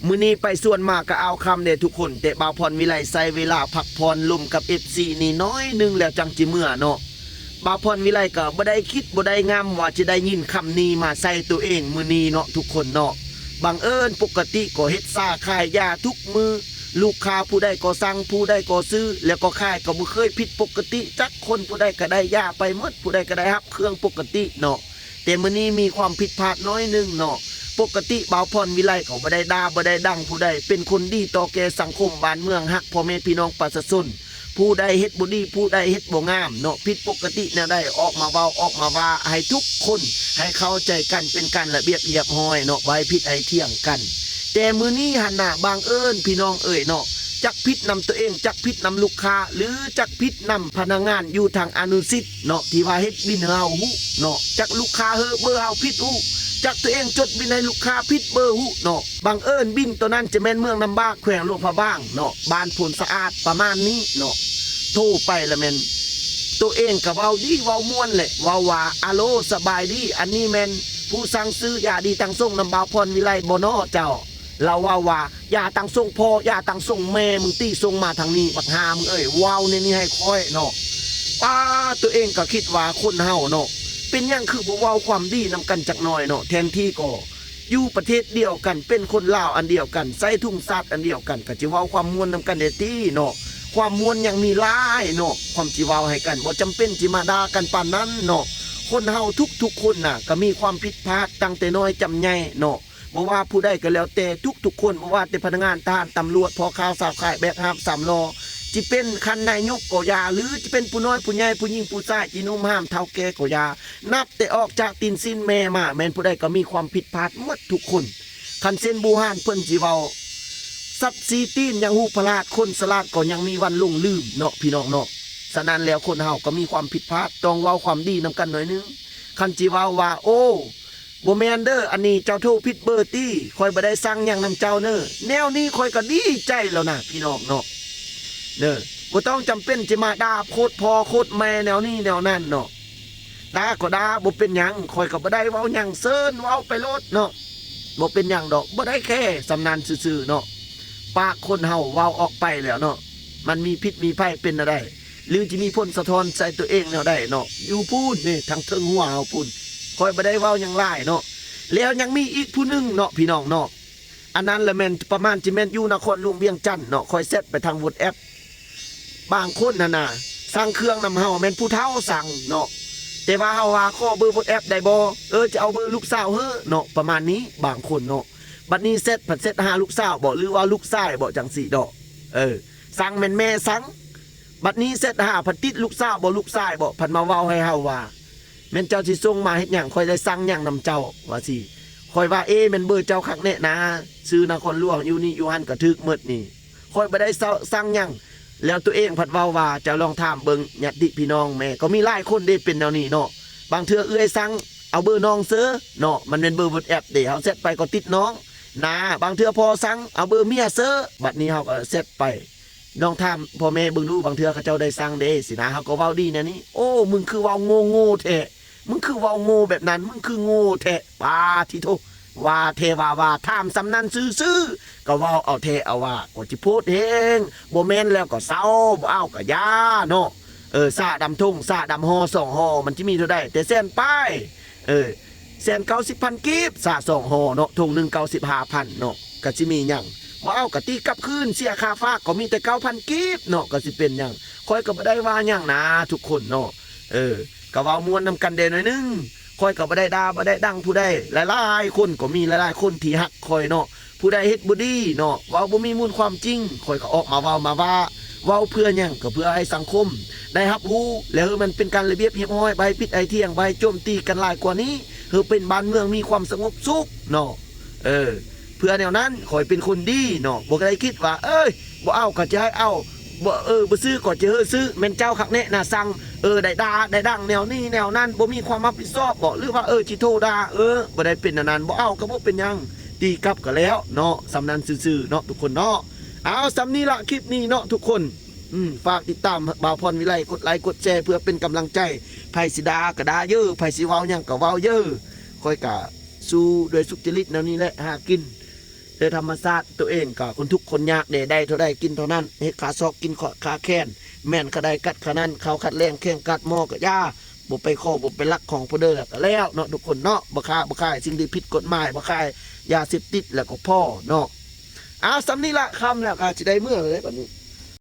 ມື້ນີ້ໄປສວນມາກະອາວຄ່ຳເດ້ທຸກຄົນ, ແຕ່ບ່າວພອນວິໄລໃຊ້ເວລາພັກຜ່ອນລົມກັບເອັຟຊີນີ້ໜ້ອຍໜຶ່ງແລ້ວຈັ່ງຊິເມືອເນາະ. ບ່າວພອນວິໄລກໍບໍ່ໄດ້ຄິດບໍ່ໄດ້ງຳວ່າຈະໄດ້ຍິນຄຳນີ້ມາໃສ່ໂຕເອງມື້ນີ້ເນາະທຸກຄົນເນາະ. ບັງເອີນປົກກະຕິກໍເຮັດຊາຂາຍຢາທຸກມື້, ລູກຄ້າຜູ້ໃດກໍສັ່ງ ຜູ້ໃດກໍຊື້ ແລ້ວກໍຂາຍກໍບໍ່ເຄີຍຜິດປົກກະຕິຈັກຄົນ, ຜູ້ໃດກໍໄດ້ຢາໄປໝົດ, ຜູ້ໃດກໍໄດ້ຮັບເຄື່ອງປົກກະຕິເນາະ. ແຕ່ມື້ນີ້ມີຄວາມຜິດພາດໜ້ອຍໜຶ່ງເນາະ. ປົກກະຕິບ່າວພອນວິໄລກໍບໍ່ໄດ້ດ່າບໍ່ໄດ້ດັງຜູ້ໃດ, ເປັນຄົນດີຕໍ່ແກ່ສັງຄົມບ້ານເມືອງ, ຮັກພໍ່ແມ່ພີ່ນ້ອງປະຊາຊົນ. ຜູ້ໃດເຮັດບໍ່ດີ ຜູ້ໃດເຮັດບໍ່ງາມເນາະ, ຜິດປົກກະຕິແນວໃດ ອອກມາເວົ້າ ອອກມາວ່າໃຫ້ທຸກຄົນໃຫ້ເຂົ້າໃຈກັນ, ເປັນການລະບຽບຮຽບຮ້ອຍເນາະ, ບໍ່ໃຫ້ຜິດໃຫ້ຖຽງກັນ. ແຕ່ມື້ນີ້ຫັ້ນນະ ບັງເອີນພີ່ນ້ອງເອີຍເນາະ, ຈັກຜິດນຳຕົວເອງ ຈັກຜິດນຳລູກຄ້າ ຫຼື ຈັກຜິດນຳພະນັກງານຢູ່ທາງອະນຸສິດເນາະ ທີ່ວ່າເຮັດບິນໃຫ້ເຮົາຮູ້ເນາະ, ຈັກລູກຄ້າເຮີເບີເຮົາຜິດຮູ້, ຈັກຕົວເອງຈົດບິນໃຫ້ລູກຄ້າຜິດເບີຮູ້ເນາະ. ບັງເອີນບິນໂຕນັ້ນຈະແມ່ນເມືອງນ້ຳບາກ ແຂວງຫຼວງພະບາງເນາະ, ບ້ານໂພນສະອາດ ປະມານນີ້ເນາະ. ໂທໄປລະແມ່ນ ໂຕເອງກໍເວົ້າດີເວົ້າມ່ວນແຫຼະ, ເວົ້າວ່າ ອາໂລ ສະບາຍດີ, ອັນນີ້ແມ່ນຜູ້ສັ່ງຊື້ຢາດີຕັງສົງນຳບ່າວພອນວິໄລບໍ່ນໍເຈົ້າ? ລາວເວົ້າວ່າ ຢາຕັງສົງພໍ່ ຢາຕັງສົງແມ່ ມຶງຕິສົ່ງມາທາງນີ້ ບັກຫ່າມຶງເອີຍ, ເວົ້າແນວນີ້ໃຫ້ຂ້ອຍເນາະ. ປ້າ ໂຕເອງກໍຄິດວ່າຄົນເຮົາເນາະ ເປັນຫຍັງຄືບໍ່ເວົ້າຄວາມດີນຳກັນຈັກໜ້ອຍເນາະ, ແທນທີ່ກໍຢູ່ປະເທດດຽວກັນ ເປັນຄົນລາວອັນດຽວກັນ ໃສ່ທຸງຊາດອັນດຽວກັນ ກໍຊິເວົ້າຄວາມມ່ວນນຳກັນແດ່ຕິເນາະ. ຄວາມມ່ວນຍັງມີຫຼາຍເນາະ ຄວາມຊິເວົ້າໃຫ້ກັນ, ບໍ່ຈຳເປັນຊິມາດ່າກັນປານນັ້ນເນາະ. ຄົນເຮົາທຸກໆຄົນນະ ກໍມີຄວາມຜິດພາດຕັ້ງແຕ່ນ້ອຍຈຳໃຫຍ່ເນາະ. ບໍ່ວ່າຜູ້ໃດກໍແລ້ວແຕ່ ທຸກໆຄົນ, ບໍ່ວ່າແຕ່ພະນັກງານ, ທະຫານ, ຕຳຫຼວດ, ພໍ່ຄ້າ, ຊາວຂາຍ, ແບກຫາບສາມລໍ້, ຊິເປັນຂັ້ນນາຍົກກໍຢ່າ, ຫຼື ຈະເປັນຜູ້ນ້ອຍຜູ້ໃຫຍ່, ຜູ້ຍິງຜູ້ຊາຍ, ຈີໜຸ່ມຫາມເຖົ້າແກ່ກໍຢ່າ, ນັບແຕ່ອອກຈາກຕີນຊີ້ນແມ່ມາ, ແມ່ນຜູ້ໃດກໍມີຄວາມຜິດພາດໝົດທຸກຄົນ. ຄັນເຊັ່ນບູຮານເພິ່ນຊິເວົ້າ, ສັດສີ່ຕີນຍັງຮູ້ພະລາດ, ຄົນສະຫຼາດກໍຍັງມີວັນຫຼົງລືມເນາະ ພີ່ນ້ອງເນາະ. ສະນັ້ນແລ້ວ ຄົນເຮົາກໍມີຄວາມຜິດພາດ, ຕ້ອງເວົ້າຄວາມດີນຳກັນໜ້ອຍໜຶ່ງ. ຄັນຊິເວົ້າວ່າ ໂອ້ ບໍ່ແມ່ນເດີ, ອັນນີ້ເຈົ້າໂທຜິດເບີຕິ, ຂ້ອຍບໍ່ໄດ້ສັ່ງຫຍັງນຳເຈົ້າເນີ, ແນວນີ້ຂ້ອຍກໍດີໃຈແລ້ວນະ ພີ່ນ້ອງເນາະ. ເດີ ບໍ່ຕ້ອງຈຳເປັນຊິມາດ່າໂຄດພໍ່ໂຄດແມ່ແນວນີ້ແນວນັ້ນເນາະ. ດ່າກໍດ່າ ບໍ່ເປັນຫຍັງ, ຂ້ອຍກໍບໍ່ໄດ້ເວົ້າຫຍັງ, ເຊີນເວົ້າໄປໂລດເນາະ, ບໍ່ເປັນຫຍັງດອກ, ບໍ່ໄດ້ແຄ, ສ່ຳນັ້ນຊື່ໆເນາະ. ປາກຄົນເຮົາເວົ້າອອກໄປແລ້ວເນາະ, ມັນມີພິດມີໄພເປັນແນວໃດ ຫຼື ຈະມີຜົນສະທ້ອນໃສ່ຕົວເອງແນວໃດເນາະ. ຢູ່ພຸ້ນເດ້ ທາງເທິງຫົວເຮົາພຸ້ນ, ຂ້ອຍບໍ່ໄດ້ເວົ້າຫຍັງຫຼາຍເນາະ. ແລ້ວຍັງມີອີກຜູ້ໜຶ່ງເນາະ ພີ່ນ້ອງເນາະ, ອັນນັ້ນລະແມ່ນປະມານຈະແມ່ນຢູ່ນະຄອນຫຼວງວຽງຈັນເນາະ, ຂ້ອຍແຊັດໄປທາງ WhatsApp ບາງຄົນຫັ້ນນະ ສັ່ງເຄື່ອງນຳເຮົາ ແມ່ນຜູ້ເຖົ້າສັ່ງເນາະ, ແຕ່ວ່າເຮົາວ່າ ຂໍເບີ WhatsApp ໄດ້ບໍ່? ເອີ ຈະເອົາເບີລູກສາວເຮີເນາະ, ປະມານນີ້ ບາງຄົນເນາະ. ບັດນີ້ແຊັດ ພັດແຊັດຫາລູກສາວບໍ ຫຼືວ່າລູກຊາຍບໍ ຈັ່ງຊີ້ເນາະ. ເອີ ສັ່ງແມ່ນແມ່ສັ່ງ, ບັດນີ້ແຊັດຫາ ພັດຕິດລູກສາວບໍ ລູກຊາຍບໍ ພັດມາເວົ້າໃຫ້ເຮົາວ່າ ແມ່ນເຈົ້າຊິສົ່ງມາເຮັດຫຍັງ? ຂ້ອຍໄດ້ສັ່ງຫຍັງນຳເຈົ້າ? ວ່າຊີ້. ຂ້ອຍວ່າ ເອ ແມ່ນເບີເຈົ້າຄັກແນ່ນາ, ຊື່ນະຄອນຫຼວງ ຢູ່ນີ້ຢູ່ຫັ້ນກໍຖືກໝົດນີ້, ຂ້ອຍບໍ່ໄດ້ສັ່ງຫຍັງ. ແລ້ວຕົວເອງພັດເວົ້າວ່າ ເຈົ້າລອງຖາມເບິ່ງຍາດຕິພີ່ນ້ອງແມ່, ກໍມີຫຼາຍຄົນເດ້ເປັນແນວນີ້ເນາະ. ບາງເທື່ອເອື້ອຍສັ່ງ ເອົາເບີນ້ອງເຊີເນາະ, ມັນແມ່ນເບີ WhatsApp ເດ້, ເຮົາແຊັດໄປກໍຕິດນ້ອງນາ. ບາງເທື່ອພໍ່ສັ່ງ ເອົາເບີເມຍເຊີ, ບັດນີ້ເຮົາກໍແຊັດໄປ ລອງຖາມພໍ່ແມ່ເບິ່ງດູ, ບາງເທື່ອເຂົາເຈົ້າໄດ້ສັ່ງເດ້ຊີ້ນະ, ເຮົາກໍເວົ້າດີແນວນີ້. ໂອ້ ມຶງຄືເວົ້າໂງ່ໆແທ້, ມຶງຄືເວົ້າໂງ່ແບບນັ້ນ, ມຶງຄືໂງ່ແທ້. ປາທິໂທ ວ່າແທ້ວ່າວ່າ, ຖາມສ່ຳນັ້ນຊື່ໆ ກໍເວົ້າເອົາແທ້ເອົາວ່າ, ກໍຊິໂພດແຮງ. ບໍ່ແມ່ນແລ້ວກໍເຊົາ, ບໍ່ເອົາກໍຢ່າເນາະ. ເອີ ສາດຳຖົງ ສາດຳຫໍ່ສອງຫໍ່ ມັນຊິມີເທົ່າໃດ? ແຕ່ແສນປາຍ. ເອີ ແສນເກົ້າສິບພັນກີບ ສາສອງຫໍ່ເນາະ, ຖົງໜຶ່ງເກົ້າສິບຫ້າພັນເນາະ, ກໍຊິມີຫຍັງ? ບໍ່ເອົາກໍຕີກັບຄືນ, ເສຍຄ່າຝາກກໍມີແຕ່ເກົ້າພັນກີບເນາະ, ກໍຊິເປັນຫຍັງ? ຂ້ອຍກໍບໍ່ໄດ້ວ່າຫຍັງນາທຸກຄົນເນາະ. ເອີ ກໍເວົ້າມ່ວນນຳກັນແດ່ໜ້ອຍໜຶ່ງ, ຂ້ອຍກໍບໍ່ໄດ້ດ່າບໍ່ໄດ້ດັງຜູ້ໃດ. ຫຼາຍໆຄົນກໍມີ, ຫຼາຍໆຄົນທີ່ຮັກຂ້ອຍເນາະ, ຜູ້ໃດເຮັດບໍ່ດີເນາະ, ເວົ້າບໍ່ມີມູນຄວາມຈິງ, ຂ້ອຍກໍອອກມາເວົ້າມາວ່າ. ເວົ້າເພື່ອຫຍັງ? ກໍເພື່ອໃຫ້ສັງຄົມໄດ້ຮັບຮູ້ ແລະ ໃຫ້ມັນເປັນການລະບຽບຮຽບຮ້ອຍ, ບໍ່ໃຫ້ຜິດໃຫ້ຖຽງ, ບໍ່ໃຫ້ໂຈມຕີກັນຫຼາຍກວ່ານີ້, ໃຫ້ເປັນບ້ານເມືອງມີຄວາມສະຫງົບສຸກເນາະ. ເອີ ເພື່ອແນວນັ້ນ ຂ້ອຍເປັນຄົນດີເນາະ, ບໍ່ໄດ້ຄິດວ່າ ເອີຍ ບໍ່ເອົາກໍຈະໃຫ້ເອົາ, ບໍ່ ເອີ ບໍ່ຊື້ກໍຈະໃຫ້ຊື້. ແມ່ນເຈົ້າຄັກແນ່ນາສັ່ງ, ເອີ ໄດ້ດ່າໄດ້ດັງແນວນີ້ແນວນັ້ນ, ບໍ່ມີຄວາມຮັບຜິດຊອບບໍ ຫຼືວ່າ ເອີ ຊິໂທດ່າ? ເອີ ບໍ່ໄດ້ເປັນແນວນັ້ນ, ບໍ່ເອົາກໍບໍ່ເປັນຫຍັງ, ຕີກັບກໍແລ້ວເນາະ. ສ່ຳນັ້ນຊື່ໆເນາະທຸກຄົນເນາະ. ເອົາ ສ່ຳນີ້ລະຄລິບນີ້ເນາະທຸກຄົນ. ອືມ ຝາກຕິດຕາມບ່າວພອນວິໄລ, ກົດໄລກົດແຊເພື່ອເປັນກຳລັງໃຈ. ໃຜຊິດ່າກໍດ່າເຢີ, ໃຜຊິເວົ້າຫຍັງກໍເວົ້າເຢີ. ຂ້ອຍກະສູ້ດ້ວຍສຸດຈະລິດແນວນີ້ແຫຼະ, ຫາກິນ ໂດຍທຳມະຊາດໂຕເອງກໍຄົນທຸກຄົນຍາກເດ້ ໄດ້ເທົ່າໃດກິນເທົ່ານັ້ນ ເຮັດຄາຊອກກິນຄອດຄາແຄນ ແມ່ນຂະໃດກັດຂະນັ້ນ ເຂົ້າຂັດແລ້ງແຂ້ງກັດໝໍ້ກໍຢ່າ ບໍ່ໄປຂໍບໍ່ໄປລັກຂອງຜູ້ເດີແລ້ວກໍແລ້ວເນາະ ທຸກຄົນເນາະ ບໍ່ຄ້າບໍ່ຂາຍສິ່ງທີ່ຜິດກົດໝາຍ ບໍ່ຂາຍຢາເສບຕິດແລ້ວກໍພໍເນາະ. ອ້າວ ສ່ຳນີ້ລະ ຄ່ຳແລ້ວກໍຊິໄດ້ເມືອແລ້ວເດ້ບັດນີ້.